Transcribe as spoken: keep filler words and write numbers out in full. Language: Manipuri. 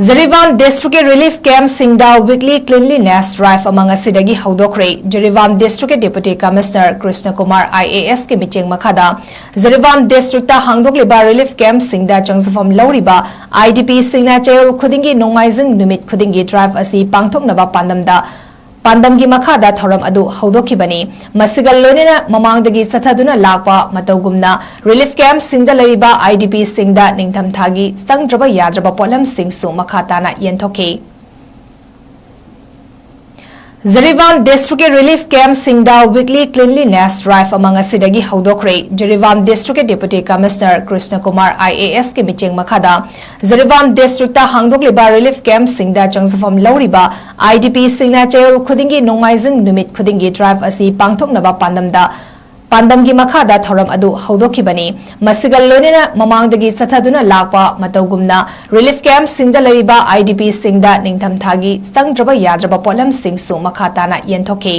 ꯖꯤꯔꯤꯕꯥꯝ ꯗꯤꯁꯇ꯭ꯔꯤꯛꯀꯤ ꯔꯤꯂꯤꯐ ꯀꯦꯝꯞꯁꯤꯡꯗ ꯋꯤꯛꯂꯤ ꯀ꯭ꯂꯤꯟꯂꯤꯅꯦꯁ ꯗ꯭ꯔꯥꯏꯚ ꯑꯃ ꯉꯁꯤꯗꯒꯤ ꯍꯧꯗꯣꯛꯈ꯭ꯔꯦ꯫ ꯖꯤꯔꯤꯕꯥꯝ ꯗꯤꯁꯇ꯭ꯔꯤꯛꯀꯤ deputy commissioner Krishna Kumar I A ꯑꯦꯁꯀꯤ ꯃꯤꯠꯌꯦꯡ ꯃꯈꯥꯗ ꯖꯤꯔꯤꯕꯥꯝ ꯗꯤꯁꯇ꯭ꯔꯤꯛꯇ ꯍꯥꯡꯗꯣꯛꯂꯤꯕ ꯔꯤꯂꯤꯐ ꯀꯦꯝꯞꯁꯤꯡꯗ ꯆꯪꯖꯐꯝ ꯂꯧꯔꯤꯕ ꯑꯥꯏ ꯗꯤ ꯄꯤꯁꯤꯡꯅ ꯆꯌꯣꯜ ꯈꯨꯗꯤꯡꯒꯤ ꯅꯣꯡꯃꯥꯏꯖꯤꯡ ꯅꯨꯃꯤꯠ ꯈꯨꯗꯤꯡꯒꯤ ꯗ꯭ꯔꯥꯏꯚ ꯑꯁꯤ ꯄꯥꯡꯊꯣꯛꯅꯕ ꯄꯥꯟꯗꯝꯗ ꯄꯥꯟꯗꯝꯒꯤ ꯃꯈꯥꯗ ꯊꯧꯔꯝ ꯑꯗꯨ ꯍꯧꯗꯣꯛꯈꯤꯕꯅꯤ꯫ ꯃꯁꯤꯒ ꯂꯣꯏꯅꯅ ꯃꯃꯥꯡꯗꯒꯤ ꯆꯠꯊꯗꯨꯅ ꯂꯥꯛꯄ ꯃꯇꯧꯒꯨꯝꯅ ꯔꯤꯂꯤꯐ ꯀꯦꯝꯞꯁꯤꯡꯗ ꯂꯩꯔꯤꯕ ꯑꯥꯏ ꯗꯤ ꯄꯤꯁꯤꯡꯗ ꯅꯤꯡꯊꯝꯊꯥꯒꯤ ꯆꯪꯗ꯭ꯔꯕ ꯌꯥꯗ꯭ꯔꯕ ꯄꯣꯠꯂꯝꯁꯤꯡꯁꯨ ꯃꯈꯥ ꯇꯥꯅ ꯌꯦꯟꯊꯣꯛꯈꯤ꯫ ꯖꯤꯔꯤꯕꯥꯝ ꯗꯤꯁꯇ꯭ꯔꯤꯛꯀꯤ ꯔꯤꯂꯤꯐ ꯀꯦꯝꯞꯁꯤꯡꯗ ꯋꯤꯛꯂꯤ ꯀ꯭ꯂꯤꯟꯂꯤꯅꯦꯁ ꯗ꯭ꯔꯥꯏꯚ ꯑꯃ ꯉꯁꯤꯗꯒꯤ ꯍꯧꯗꯣꯛꯈ꯭ꯔꯦ꯫ ꯖꯤꯔꯤꯕꯥꯝ ꯗꯤꯁꯇ꯭ꯔꯤꯛꯀꯤ deputy commissioner Krishna Kumar I A ꯑꯦꯁꯀꯤ ꯃꯤꯠꯌꯦꯡ ꯃꯈꯥꯗ ꯖꯤꯔꯤꯕꯥꯝ ꯗꯤꯁꯇ꯭ꯔꯤꯛꯇ ꯍꯥꯡꯗꯣꯛꯂꯤꯕ ꯔꯤꯂꯤꯐ ꯀꯦꯝꯞꯁꯤꯡꯗ ꯆꯪꯖꯐꯝ ꯂꯧꯔꯤꯕ ꯑꯥꯏ ꯗꯤ ꯄꯤꯁꯤꯡꯅ ꯆꯌꯣꯜ ꯈꯨꯗꯤꯡꯒꯤ ꯅꯣꯡꯃꯥꯏꯖꯤꯡ ꯅꯨꯃꯤꯠ ꯈꯨꯗꯤꯡꯒꯤ ꯗ꯭ꯔꯥꯏꯚ ꯑꯁꯤ ꯄꯥꯡꯊꯣꯛꯅꯕ ꯄꯥꯟꯗꯝꯗ ꯄꯥꯟꯗꯝꯒꯤ ꯃꯈꯥꯗ ꯊꯧꯔꯝ ꯑꯗꯨ ꯍꯧꯗꯣꯛꯈꯤꯕꯅꯤ꯫ ꯃꯁꯤꯒ ꯂꯣꯏꯅꯅ ꯃꯃꯥꯡꯗꯒꯤ ꯆꯠꯊꯗꯨꯅ ꯂꯥꯛꯄ ꯃꯇꯧꯒꯨꯝꯅ ꯔꯤꯂꯤꯐ ꯀꯦꯝꯞꯁꯤꯡꯗ ꯂꯩꯔꯤꯕ ꯑꯥꯏ ꯗꯤ ꯄꯤꯁꯤꯡꯗ ꯅꯤꯡꯊꯝꯊꯥꯒꯤ ꯆꯪꯗ꯭ꯔꯕ ꯌꯥꯗ꯭ꯔꯕ ꯄꯣꯠꯂꯝꯁꯤꯡꯁꯨ ꯃꯈꯥ ꯇꯥꯅ ꯌꯦꯟꯊꯣꯛꯈꯤ꯫